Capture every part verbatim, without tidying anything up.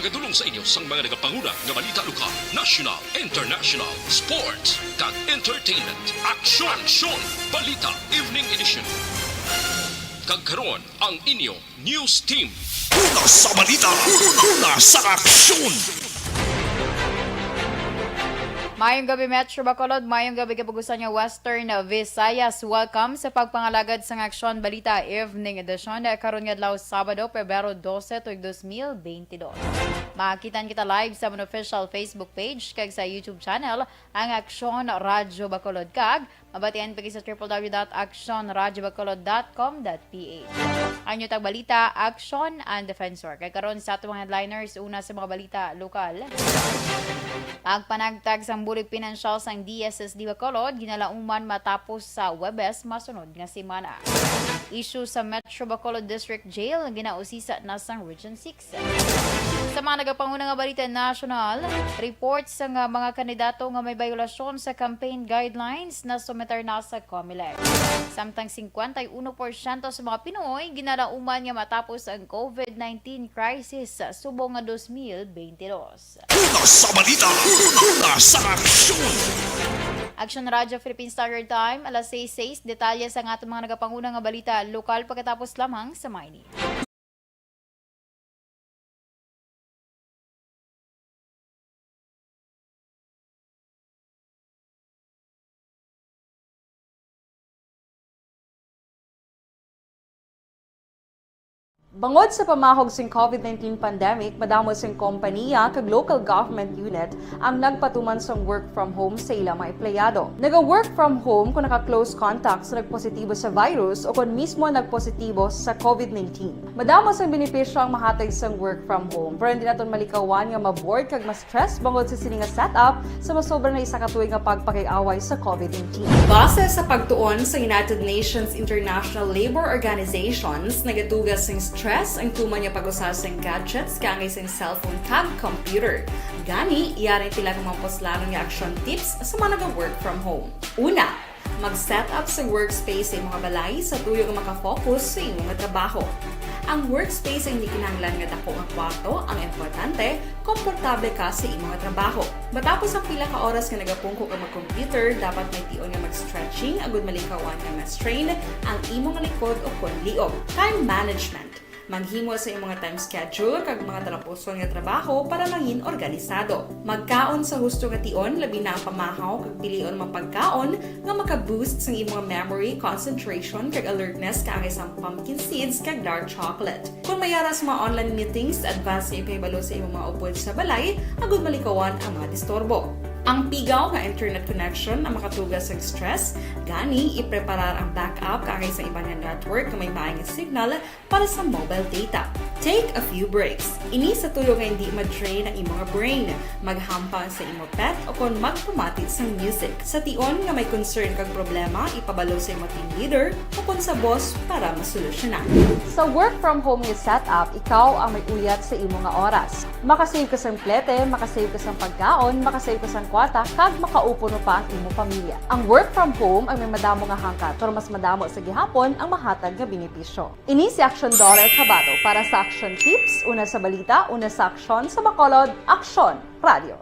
Gadulong sa inyo sang mga nagapanguna nga balita lokal, national, international, sports, kag entertainment. Aksyon! Aksyon! Balita Evening Edition. Kag karon ang inyo news team. Una sa balita, una sa aksyon. Mayong gabi, Metro Bacolod. Mayong gabi, kapugusan nga Western Visayas. Welcome sa pagpangalagad sang Aksyon Balita Evening Edition, eh, karon nga adlaw, Sabado, Pebrero dose, tuig dos mil bentidós. Makita kita live sa amon official Facebook page kag sa YouTube channel, ang Aksyon Radyo Bacolod, kag mabatian pa kita sa triple w dot aksyon radyo bacolod dot com dot ph. Ang inyo tagbalita, Aksyon and Defensor. Kay karon sa atong mga headliners, una sa mga balita lokal. Pagpanagtag sang bulig pinansyal sang D S S D Bacolod ginalauman matapos sa Huwebes masunod nga semana. Isyu sa Metro Bacolod District Jail, ginausisa na sang Region six. Sa mga nagapanguna nga balita nasyonal, report sa nga mga kandidato nga may biolasyon sa campaign guidelines na sumetar na sa Comelec. Samtang singkwenta y uno porsyento sa mga Pinoy ginalauman nga matapos ang COVID nineteen crisis subong nga dos mil bentidós. Una sa balita, una sa aksyon. Aksyon Radyo Philippine Standard Time, alas sais sais. Detalye sa nga atong mga nagapanguna nga balita lokal pagkatapos lamang sa mga ini. Bangod sa pamahog sing COVID nineteen pandemic, madamo sing kompaniya kag local government unit ang nagpatuman sang work from home sa ila mga empleyado. Naga-work from home kung naka-close contact sa nagpositibo sa virus o kon mismo nagpositibo sa COVID nineteen. Madamo sang benepisyo ang mahatag sang work from home, pero hindi naton malikawan nga ma-bored kag ma-stress bangod sa sini nga setup sa masobra na isa ka tuig nga pagpakig-away sa COVID nineteen. Base sa pagtuon sa United Nations International Labor Organizations, nagatuga sing stress ang tuman nga pag-usa sing gadgets kaangay sing cellphone kag computer. Gani, yari pila ka mga puslanon nga action tips sa mga naga-work from home. Una, mag-set up sa workspace sa imong balay sa tuyo nga makafocus sa imong trabaho. Ang workspace ay hindi kinahanglan nga dako nga kwarto, ang importante, komportable ka sa imong trabaho. Matapos ang pila ka oras nga nagapungko ka mag-computer, dapat may tion nga mag-stretching agud malikawan nga ma-strain ang imong likod o kon liog. Time management. Maghimo sa imong time schedule kag mga talapuson nga trabaho para mangin organisado. Magkaon sa husto nga tion, labi na ang pamahaw kag pilion mga pagkaon nga maka-boost sang imong memory, concentration, kag alertness kaangay sang pumpkin seeds kag dark chocolate. Kung may ara sa mga online meetings, advance nga ipahibalo sa imong mga upod sa balay agud malikawan ang mga disturbo. Ang pigaw nga internet connection ang makatuga sa stress, gani ipreparar ang backup kaangay sa iban nga network nga may maayong signal para sa mobile data. Take a few breaks. Ini sa tuyo nga hindi ma-drain ang imong brain. Maghampang sa imo pet o kon magpamati sang music. Sa tion nga may concern kag problema, ipabalo sa imo team leader o kon sa boss para masolusyonan. Sa work from home nga setup, ikaw ang may uyat sa imo nga oras. Makasave ka sang plete, makasave ka sang pagkaon, makasave ka sang kwarta, kag makaupod pa ang imo pamilya. Ang work from home ang may madamo nga hangkat, pero mas madamo sa gihapon ang mahatag nga benepisyo. Ini si Aksyon Doral Cabado para sa Aksyon Tips, una sa balita, una sa aksyon, sa Bacolod, Aksyon Radyo.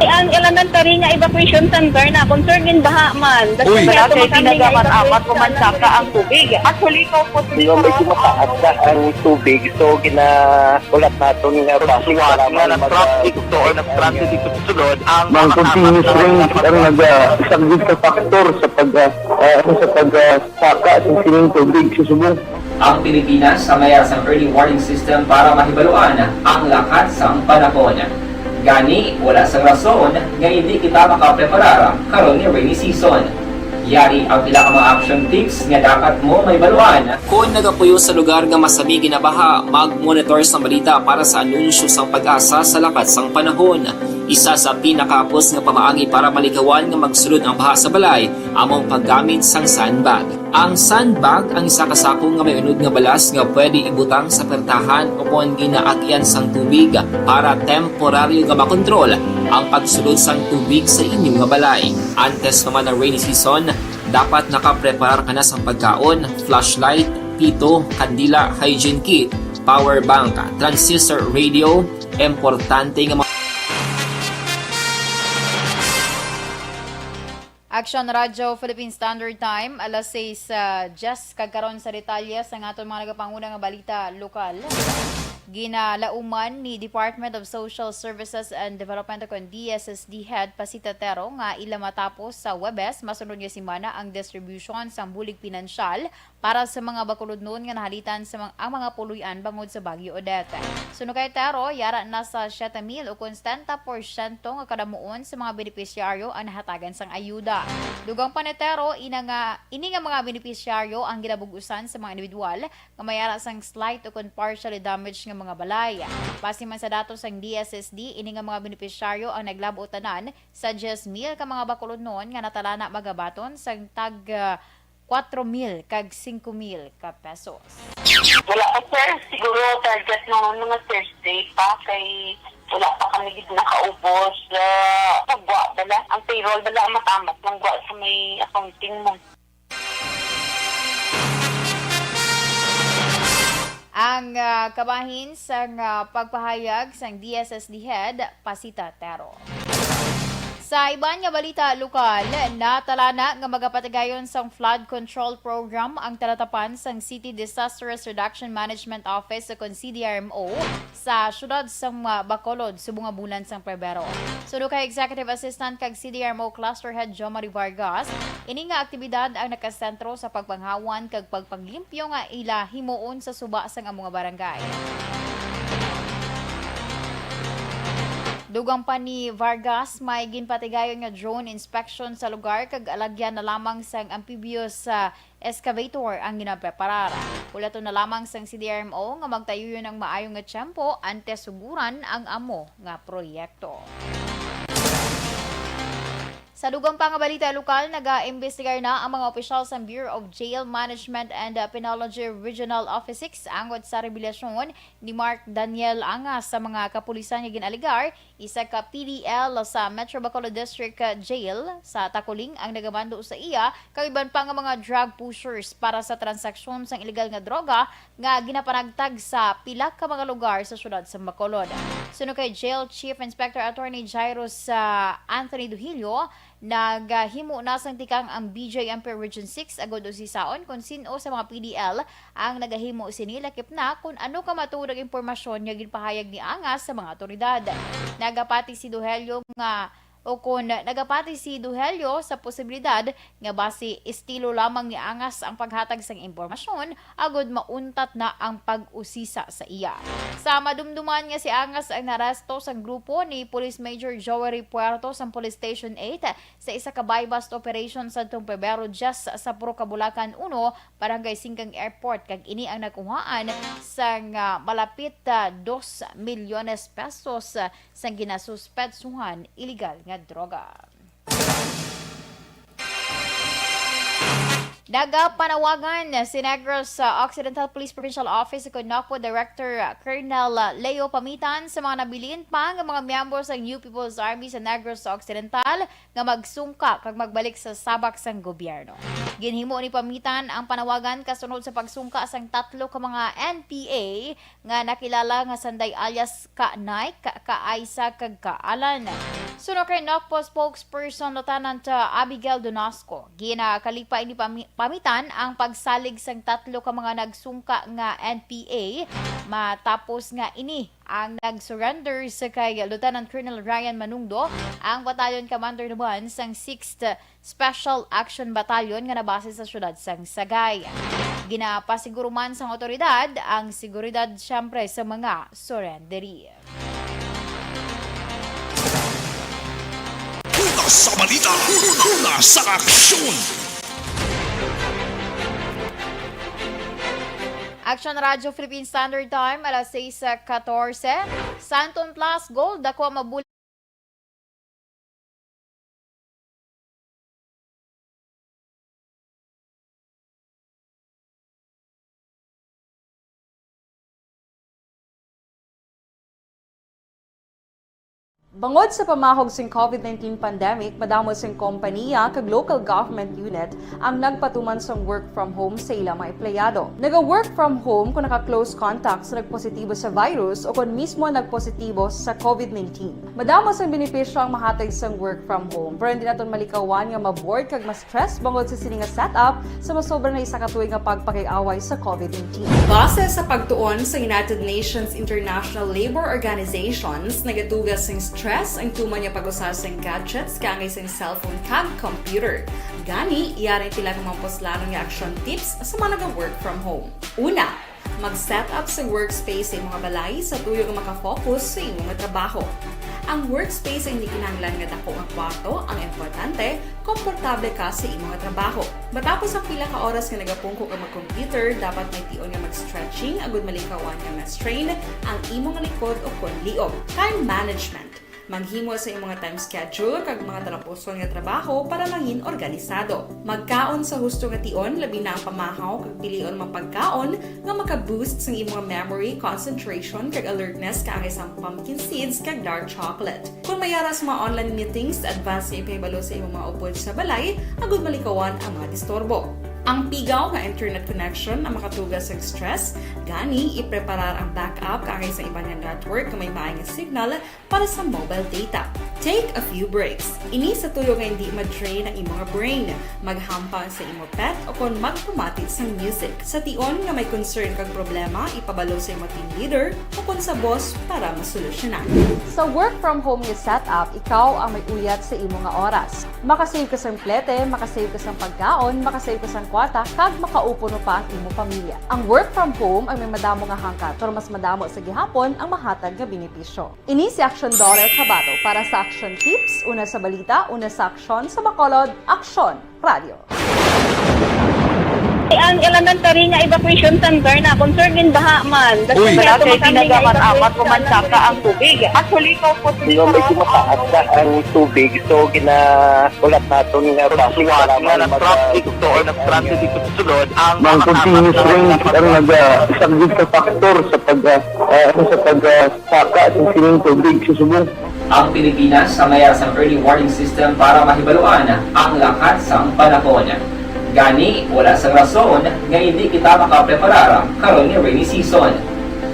Ang elementary nga evacuation center na concern gin baha man. Uy, wala kay tinaga man amat o mansaka ang tubig. Actually, ko po. Di ba, medyo mataas na ang tubig, so ginaulat naton nga basi para nga nag-traffic to or nag-transit dito sa sulod ang mga continuous rain ang nag-, ah, isang good factor sa pag, ah, ah, sa pag, ah, saka sa sining tubig sa subong. Ang Pilipinas ang may sang early warning system para mahibaluan ang lakat sang panahon. Gani, wala sang rason nga hindi kita makapreparar karon nga rainy season. Yari ang pila ka mga action tips nga dapat mo mahibaluan. Kon nagapuyo sa lugar nga masami ginabaha, mag-monitor sa balita para sa anunsyo sang PAGASA sa lakat sang panahon. Isa sa pinakahapos nga pamaagi para malikawan nga magsulod ang baha sa balay amo ang paggamit sang sandbag. Ang sandbag ang isa ka sako nga may unod nga balas nga pwede ibutang sa pertahan o kon ginaagian sang tubig para temporaryo nga makontrol ang pagsulod sang tubig sa inyo nga balay. Antes pa man ang rainy season, dapat nakapreparar ka na sang pagkaon, flashlight, pito, kandila, hygiene kit, Power bank, transistor radio, importante nga mga Action Radio Philippine Standard Time, alas sais, ah, diyes, kag karon sa detalye sa aton mga nagapanguna nga balita lokal. Ginalauman ni Department of Social Services and Development o kon D S S D Head Pasita Tero nga ila matapos sa Huwebes masunod nga semana ang distribusyon sang bulig pinansyal para sa mga bakulodnon nga nahalitan sa mga, ang mga puloy-an bangod sa Bagyo Odette. Suno kay Tero, yara na sa siyete mil o kon setenta porsyento nga kadamuon sa mga benepisyaryo ang nahatagan sang ayuda. Dugang pa ni Tero, ina nga, ini nga mga benepisyaryo ang ginabug-usan sa mga individual nga may ara sang slight o kon partially damaged nga mga balay. Base man sa datos sang D S S D, ini nga mga benepisyaryo ang naglab-ot tanan sa diyes mil ka mga bakulodnon nga natalana magabaton sang tag, ah, kwatro mil kag singko mil ka pesos. Wala pa, sir. Siguro target naman mga Thursday pa kay wala pa kami gid nakaubos. Ah, pagwa bala. Ang payroll bala ang matamat lang gwa sa may accounting mo. Ang, ah, kabahin sang, ah, pagpahayag sang D S S D head, Pasita Tero. Sa iban nga balita lokal, natalana nga magapatigayon sang flood control program ang talatapan sang City Disaster Risk Reduction Management Office o kon C D R M O sa siyudad sang, ah, Bacolod subong nga bulan sang Pebrero. Suno kay Executive Assistant kag C D R M O Cluster Head Jo Marie Vargas, ini nga aktibidad ang nakasentro sa pagpanghawan kag pagpaglimpyo nga ila himuon sa suba sang amo nga barangay. Dugang pa ni Vargas, may ginpatigayon nga drone inspection sa lugar kag alagyan na lamang sang amphibious, ah, excavator ang ginapreparar. Hulaton na lamang sang C D R M O nga magtayuyon ang maayo nga tiyempo antes suguran ang amo nga proyekto. Sa dugang pa nga balita lokal, nagaimbestigar na ang mga opisyal sa Bureau of Jail Management and Penology Regional Office six angot sa rebelasyon ni Mark Daniel Angas sa mga kapulisan nga gin-alegar isa ka P D L sa Metro Bacolod District Jail sa Taculing ang nagamando sa iya kag iban pa nga mga drug pushers para sa transaksyon sang iligal nga droga nga ginapanagtag sa pila ka mga lugar sa siyudad sa Bacolod. Suno kay Jail Chief Inspector Attorney Jairus, ah, Anthony Duhilio, naghimo na sang tikang ang B J M P Region six agud usisaon kon sin-o sa mga P D L ang nagahimo sini, lakip na kon ano ka matuod ang impormasyon nga ginpahayag ni Angas sa mga awtoridad. Nagapati si Duhelio nga, o kon nagapati si Duhelio sa posibilidad nga basi estilo lamang ni Angas ang paghatag sang impormasyon agud mauntat na ang pag-usisa sa iya. Sa madumduman nga si Angas ang naaresto sang grupo ni Police Major Joey Puerto sang Police Station eight sa isa ka buy-bust operation sadtong Pebrero diyes sa Purok Kabulacan uno, Barangay Singgang Airport, kag ini ang nakuhaan sang, ah, malapit, ah, dos milyones pesos, ah, sang ginasuspetsuhan iligal nga droga. Nagapanawagan si Negros, ah, Occidental Police Provincial Office o kon NOCPO Director, ah, Colonel, ah, Leo Pamitan sa mga nabilin pa nga mga miyembro sang New People's Army sa Negros Occidental nga magsungka kag magbalik sa sabak sang gobyerno. Ginhimo ni Pamitan ang panawagan kasunod sa pagsungka sang tatlo ka mga N P A nga nakilala nga sanday alias Ka Nike, Ka Aisa, kag Ka Alan. Suno kay NOCPO spokesperson Lieutenant, uh, Abigail Donasco, ginakalipa ni Pami-, Pamitan ang pagsalig sang tatlo ka mga nagsungka nga N P A matapos nga ini ang nag-surrender sa kay Lieutenant Colonel Ryan Manungdo, ang battalion commander naman sang sixth Special Action Battalion nga nabase sa siyudad sang Sagay. Ginapasiguro man sang awtoridad ang seguridad, siyempre, sa mga surrenderee. Una sa balita, una sa aksyon. Action Radio Philippine Standard Time, alas sais katorse. Santon Plus Gold, dako ang mabul- Bangod sa pamahog sing COVID nineteen pandemic, madamo sing kompanya kag local government unit ang nagpatuman sang work from home sa ila mga empleyado. Naga-work from home kung naka-close contact sa nagpositibo sa virus o kon mismo nagpositibo sa COVID nineteen. Madamo sang benepisyo ang mahatag sang work from home, pero hindi naton malikawan nga ma-bored kag ma-stress bangod sa sini nga setup sa masobra na isa ka tuig nga pagpakig-away sa COVID nineteen. Base sa pagtuon sa United Nations International Labour Organizations, nagatuga sing stress ang tuman nga pag-usa sing gadgets kaangay sing cellphone kag computer. Gani, yari pila ka mga puslanon nga action tips sa mga naga-work from home. Una, mag-set up sa workspace sa imo nga balay sa tuyo nga makafocus sa imo nga trabaho. Ang workspace ay hindi kinahanglan nga dako nga kwarto ang importante, komportable ka sa imo nga trabaho. Matapos ang pila ka oras nga nagapungko ka mag-computer, dapat may tion nga mag-stretching agud malikawan nga ma-strain ang imo nga likod o kon liog. Time management. Maghimo sa imo nga time schedule kag mga talapuson nga trabaho para mangin organisado. Magkaon sa husto nga tion, labi na ang pamahaw kag pilion mga pagkaon nga maka-boost sang imo nga memory, concentration kag alertness kaangay sang pumpkin seeds kag dark chocolate. Kon may ara sa mga online meetings, advance nga ipahibalo sa imo mga upod sa balay agud malikawan ang mga disturbo. Ang pigaw nga internet connection ang makatuga sa stress, gani ipreparar ang backup kaangay sa iban nga network nga may maay nga signal para sa mobile data. Take a few breaks. Ini sa tuyo nga hindi ma-drain ang imo nga brain. Maghampang sa imo pet o kon magpamati sang music. Sa tion nga may concern kag problema, ipabalo sa imo team leader o kon sa boss para masolusyonan. Sa work from home nga setup, ikaw ang may uyat sa imo nga oras. Makasave ka sang plete, makasave ka sang pagkaon, makasave ka sang kwarta, kag makaupo pa ang imo pamilya. Ang work from home ay may madamo nga hangkat, pero mas madamo sa gihapon ang mahatag nga benepisyo. Ini si Action Daughter Kabato para sa Action Tips, una sa balita, una sa aksyon, sa Bacolod, Aksyon Radio. Ang elementary nga evacuation center na concerned in baha man. Uy, Kasi wala kay kami nga tinaga man evacuation amat ko man center. Saka ang tubig. Actually, ikaw po, Di ba, medyo mataas na ang tubig, so ginaulat naton nga Suwat nga nag-traffic to or nag-transit dito sa sulod ang mga continuous rain ang naga-, saglit sa factor sa pag, ah, ah, sa pag, ah, saka sa sining tubig sa subong. Ang Pilipinas ang may sang early warning system para mahibaluan ang lakat sang panahon. Gani, wala sang rason nga hindi kita makapreparar karon nga rainy season.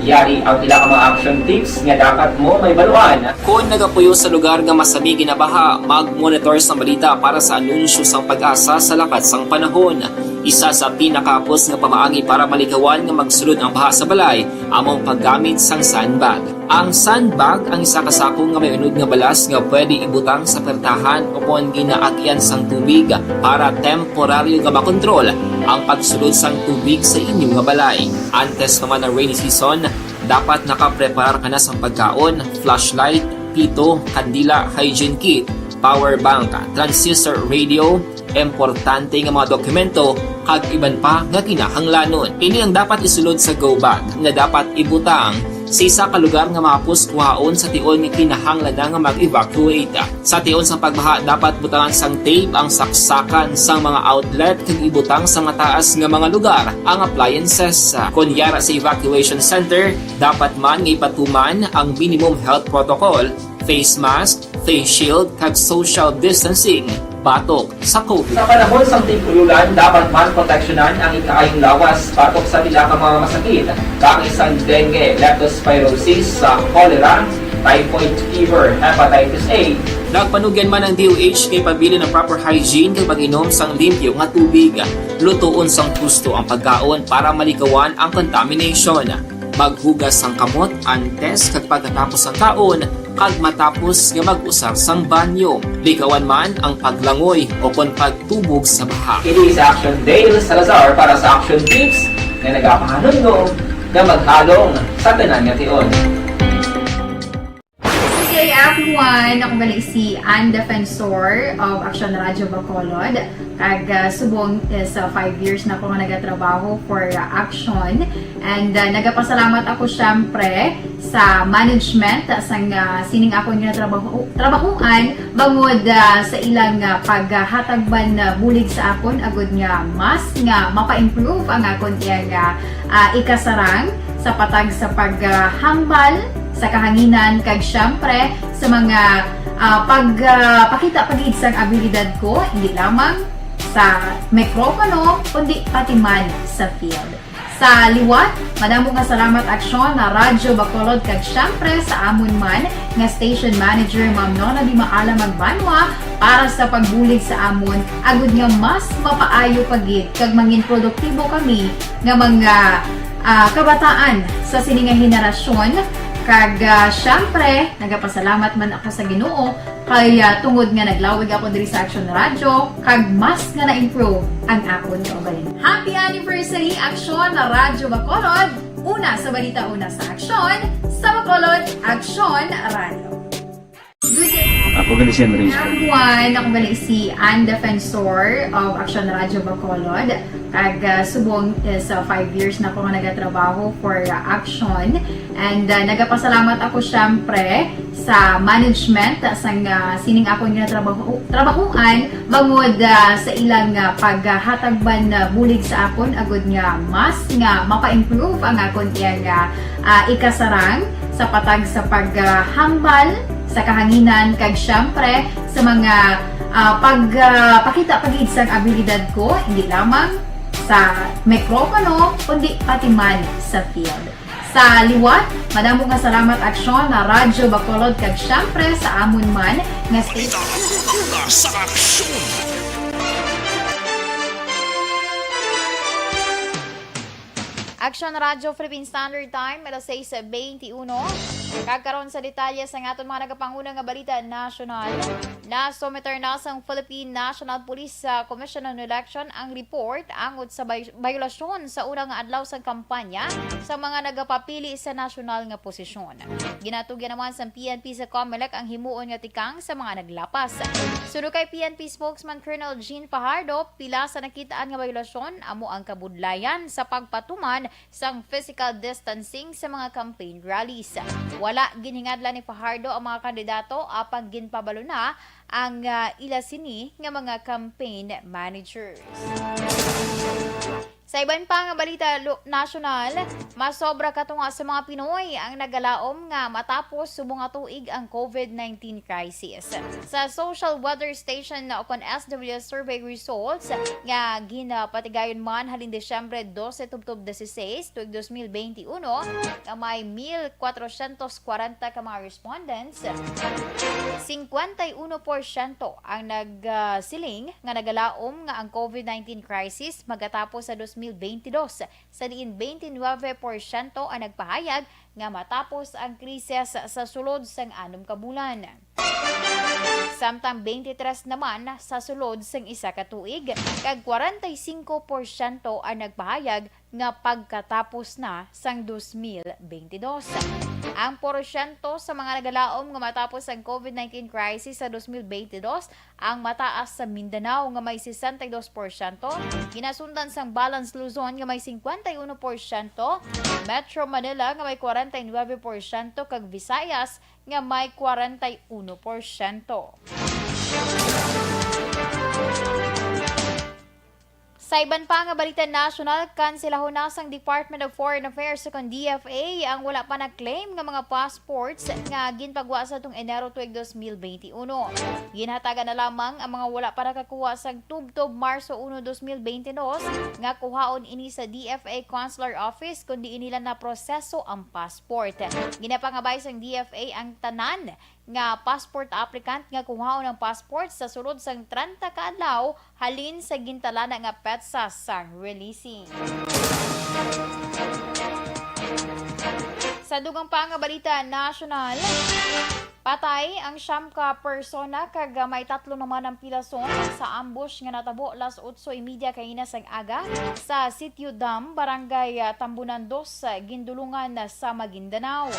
Yari ang pila ka mga action tips nga dapat mo mahibaluan. Kon nagapuyo sa lugar nga masami ginabaha, mag-monitor sang balita para sa anunsyo sang PAGASA sa lakat sang panahon. Isa sa pinakahapos nga pamaagi para malikawan nga magsulod ang baha sa balay amo ang paggamit sang sandbag. Ang sandbag ang isa ka sako nga may unod nga balas nga pwede ibutang sa pertahan o kon ginaagian sang tubig para temporaryo nga makontrol ang pagsulod sang tubig sa inyo nga balay. Antes pa man ang rainy season, dapat nakapreparar ka na sang pagkaon, flashlight, pito, kandila, hygiene kit, power bank, transistor radio, importante nga mga dokumento, kag iban pa nga kinahanglanon. Ini ang dapat isulod sa go bag nga dapat ibutang sa isa ka lugar nga mahapos kuhaon sa tion nga kinahanglan na nga mag-evacuate. Sa tion sang pagbaha, dapat butangan sang tape ang saksakan sang mga outlet kag ibutang sa mataas nga mga lugar ang appliances. Kon yara sa evacuation center, dapat man nga ipatuman ang minimum health protocol, face mask, face shield, kag social distancing batok sa COVID. Sa panahon sang tig-ululan, dapat man proteksyonan ang ikaayong lawas batok sa pila ka mga masakit, kaangay sang dengue, leptospirosis, sa cholera, typhoid fever, hepatitis A. Nagpanugyan man ang D O H nga ipabilin ang proper hygiene kag pag-inom sang limpyo nga tubig. Lutoon sang husto ang pagkaon para malikawan ang contamination. Maghugas sang kamot antes kag pagkatapos sang kaon, kag matapos nga mag-usar sang banyo. Likawan man ang paglangoy o kon pagtubog sa baha. Kini si Action Dale Salazar para sa Action Tips nga nagapahanumdom nga maghalong sa tanan nga tion. Good day, everyone! Ako gali si Ann Defensor of Action Radio Bacolod. Kag, ah, subong is, ah, five years na ako nga nagatrabaho for, ah, Action. And, ah, nagapasalamat ako, syempre, sa management, ah, sang, ah, sining akon nga trabaho, trabahoan, bangod, ah, sa ilang, ah, paghatag man, ah, bulig sa akon, agud nga mas nga mapa-improve ang akon iyang, ah, ah, ikasarang sa patag sa paghambal sa kahanginan, kag siyempre sa mga, ah, pag, ah, pakita pa gid sang abilidad ko, hindi lamang sa mikropono, kundi pati man sa field. Sa liwat, madamo nga salamat, Aksyon na Radyo Bacolod, kag siyempre sa amon man nga station manager, Ma'am Nona Di Maala Magbanwa, para sa pagbulig sa amon, agud nga mas mapaayo pa gid kag mangin produktibo kami nga mga, ah, kabataan sa sini nga henerasyon. Kag, ah, siyempre, nagapasalamat man ako sa Ginoo kay, ah, tungod nga naglawig ako diri sa Action Radio, kag mas nga na-improve ang akon kaugalingon. Happy anniversary, Action Radio Bacolod! Una sa balita, una sa aksyon, sa Bacolod, Action Radio. Good day. Ako gali si Enrique. Number one, ako gali si Ann Defensor of Action Radio Bacolod. Kag, ah, subong is, ah, five years na ako nga nagatrabaho for, ah, Action. And, ah, nagapasalamat ako, syempre, sa management, ah, sang, ah, sining akon nga trabaho, trabahuan, bangod, ah, sa ilang, ah, paghatag man, ah, bulig sa akon, agud nga mas nga mapa-improve ang akon iyang, ah, ah, ikasarang sa patag sa paghambal sa kahanginan, kag syempre sa mga, ah, pag, ah, pakita pa gid sang abilidad ko, hindi lamang sa mikropono, kundi pati man sa field. Sa liwat, madamo nga salamat, Aksyon na Radyo Bacolod, kag syempre sa amon man nga station. Una sa aksyon. Action Radio Philippine Standard Time, alas sais beintiuno. Kag karon sa detalye sa aton mga nagapanguna nga balita nasyonal. Nasumiter na sang Philippine National Police sa Commission on Election ang report angot sa bay-, bayolasyon sa una nga adlaw sang kampanya sa mga nagapapili sa nasyonal nga posisyon. Ginatugyan naman sang P N P sa Comelec ang himuon nga tikang sa mga naglapas. Suno kay P N P spokesman Colonel Jean Fajardo, pila sa nakitaan nga bayolasyon amo ang kabudlayan sa pagpatuman sang physical distancing sa mga campaign rallies. Wala ginhingadlan ni Fajardo ang mga kandidato, apang ginpabalo na ang, ah, ila sini nga mga campaign managers. Sa iban pa nga balita lo-, nasyonal, masobra katunga sa mga Pinoy ang nagalaom nga matapos subong nga tuig ang COVID nineteen crisis. Sa Social Weather Station na ukon S W S survey results nga ginapatigayon man halin Disyembre dose tubtob disisais, tuig dos mil beintiuno, nga may mil kwatrosyentos kwarenta ka mga respondents, singkwenta y uno porsyento ang nag, ah, siling nga nagalaom nga ang COVID nineteen crisis magatapos sa dos mil beintidos, sa diin beintinuebe porsyento ang nagpahayag nga matapos ang krisis sa sulod sang anom ka bulan. Samtang beintitres naman sa sulod sang isa ka tuig, kag kwarenta y singko porsyento ang nagpahayag nga pagkatapos na sang dos mil beintidos. Ang porsyento sa mga nagalaom nga matapos ang COVID nineteen crisis sa dos mil beintidos ang mataas sa Mindanao nga may sesenta y dos porsyento, ginasundan sang Balance Luzon nga may singkwenta y uno porsyento, Metro Manila nga may kwarenta y nuebe porsyento, kag Visayas nga may kwarenta y uno porsyento. Sa iban pa nga balita nasyonal, kanselahon na sang Department of Foreign Affairs, ukon D F A, ang wala pa na-claim nga mga passports nga ginpagwa sa atong Enero tuig dos mil beintiuno. Ginhatagan na lamang ang mga wala pa nakakuha sang tubtob Marso uno, dos mil beintidos, nga kuhaon ini sa D F A Consular Office kon diin nila naproseso ang passport. Ginapangabay sang D F A ang tanan nga passport applicant nga kuhaon ang passport sa sulod sang trenta ka adlaw halin sa gintalana nga petsa sang releasing. Sa dugang pa nga balita nasyonal, patay ang siyam ka persona kag may tatlo naman ang pilason sa ambush nga natabo las otso y media kaina sang aga sa Sitio Dam, Barangay, ah, Tambunan dos, ah, Gindulungan, ah, sa Maguindanao.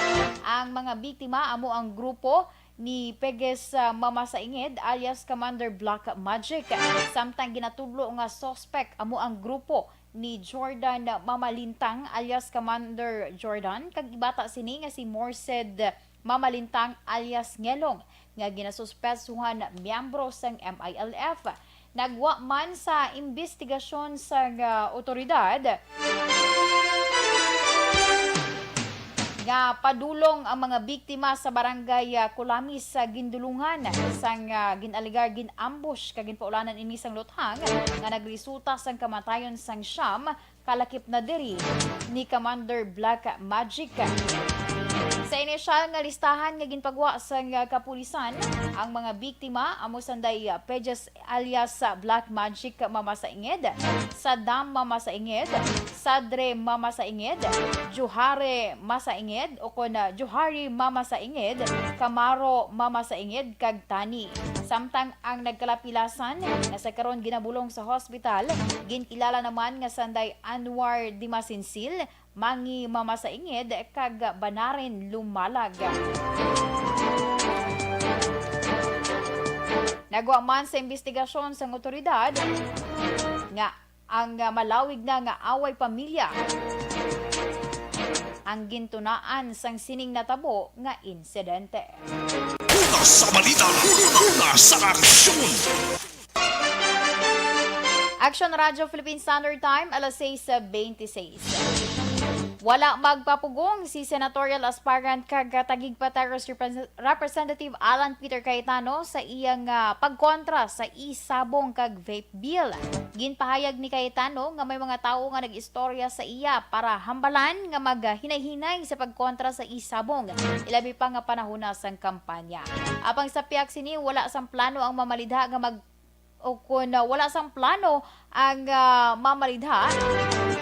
Ang mga biktima amo ang grupo ni Peges, ah, Mamasaingid alias Commander Black Magic, samtang ginatudlo nga suspect amo ang grupo ni Jordan Mamalintang alias Commander Jordan, kag ibata sini nga si Morsed Mamalintang alias Ngelong, nga ginasuspetsuhan miyembro sang M I L F. Nagwa man sa imbestigasyon sang, ah, otoridad. nga padulong ang mga biktima sa barangay, ah, Culamis sa Gindulungan sang, ah, gin-alegar gin-ambush kag ginpaulanan ini sang luthang nga nagresulta sang kamatayon sang siyam ka lakip na diri ni Commander Black Magic. Sa inisyal nga listahan nga ginpagwa sang, ah, kapulisan, ang mga biktima amo sanday, ah, Pejas alias Black Magic Mama Sainged, Saddam Mama Sainged, Sadre Mama Sainged, Johare Masainged, o kon, ah, Johari Mama Sainged, Camaro Mama Sainged, kag Tani. Samtang ang nagkalapilasan nga sa karon ginabulong sa hospital, ginkilala naman nga sanday Anwar Dimasinsil, Mangi Mama Sainged, kag Banarin Lumalag. Nagwa man sa imbestigasyon sang awtoridad nga ang, ah, malawig na nga away pamilya ang gintunaan sang sining natabo nga insidente. Una sa balita, una sa aksyon. Action Radyo Philippine Standard Time, alas sais bente sais. Wala magpapugong si senatorial aspirant kag tagig Pateros Repres-, Representative Alan Peter Cayetano sa iyang, ah, pagkontra sa e-sabong kag vape bill. Ginpahayag ni Cayetano nga may mga tawo nga nag-istorya sa iya para hambalan nga maghinay-hinay sa pagkontra sa e-sabong, ilabi pa nga panahon na sang kampanya. Apang sa pihak sini, wala sang plano ang mamalidha nga mag o kon, ah, wala sang plano ang, ah, mamalidha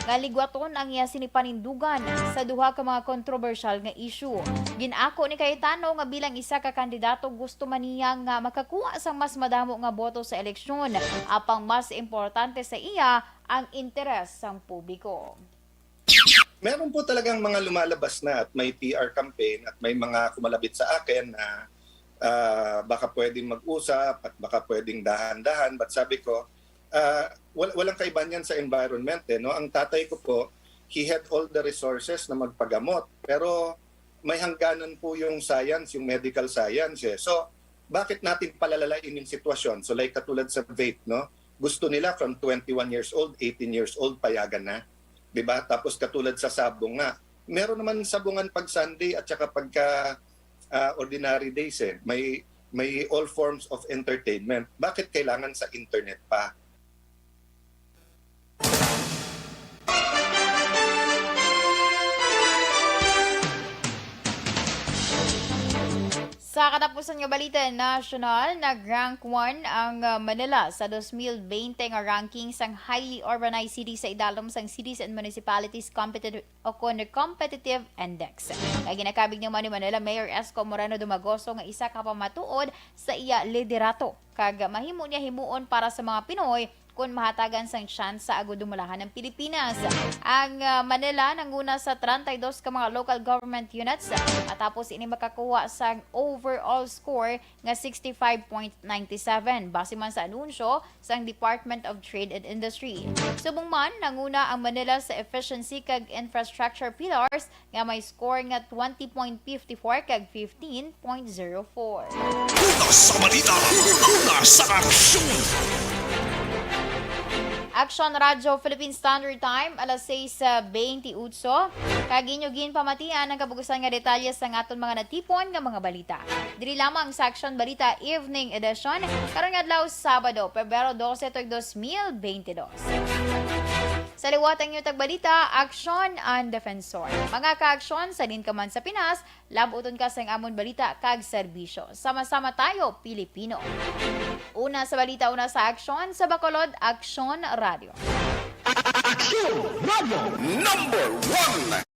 nga ligwaton ang iya sini panindugan sa duha ka mga kontrobersyal nga issue. Gin-ako ni Cayetano nga bilang isa ka kandidato, gusto man niya nga makakuha sang mas madamo nga boto sa eleksyon, apang mas importante sa iya ang interes sang publiko. Meron po talagang mga lumalabas na at may P R campaign at may mga kumalabit sa akin na, ah, baka pwedeng mag-usap at baka pwedeng dahan-dahan. But sabi ko, ah, wal- walang kaibahan yan sa environment, eh, no? Ang tatay ko po, he had all the resources na magpagamot. Pero may hangganan po yung science, yung medical science, eh. So, bakit natin palalalain yung sitwasyon? So, like katulad sa vape, no? Gusto nila from twenty-one years old, eighteen years old, payagan na. 'Di ba? Tapos katulad sa sabong nga, meron naman sabungan pag Sunday at saka pagka, ah, ordinary days, eh. May, may all forms of entertainment. Bakit kailangan sa internet pa? Sa katapusan nga balita nasyonal, nag-rank one ang, ah, Manila sa dos mil bente nga ranking sang highly urbanized city sa idalom sang Cities and Municipalities Competitive o kon Competitive Index. Kag ginakabig naman ni Manila Mayor Esco Moreno Dumagoso nga isa ka pamatuod sa iya liderato kag mahimo niya himuon para sa mga Pinoy kon mahatagan sang tsansa agud dumalahan ang Pilipinas. Ang, ah, Manila nanguna sa treinta y dos ka mga local government units, matapos ini makakuha sang overall score nga sixty-five point nine seven, base man sa anunsyo sang Department of Trade and Industry. Subong man, nanguna ang Manila sa efficiency kag infrastructure pillars nga may score nga twenty point fifty four kag fifteen point zero four. Una sa balita, una sa aksyon. Action Radyo Philippine Standard Time, alas sais bente otso. Kag inyo ginpamatian ang kabugusan nga detalye sang aton mga natipon nga mga balita. Diri lamang sa Action Balita Evening Edition, karong adlaw, Sabado, Pebrero dose, tuig dos mil bente dos. Sa liwat ang inyo tagbalita, Aksyon ang Defensor. Mga kaaksyon, sa din ka man sa Pinas, labuton ka sang amon balita kag serbisyo. Sama-sama tayo, Pilipino. Una sa balita, una sa aksyon, sa Bacolod, Aksyon Radio. Aksyon Radio number one.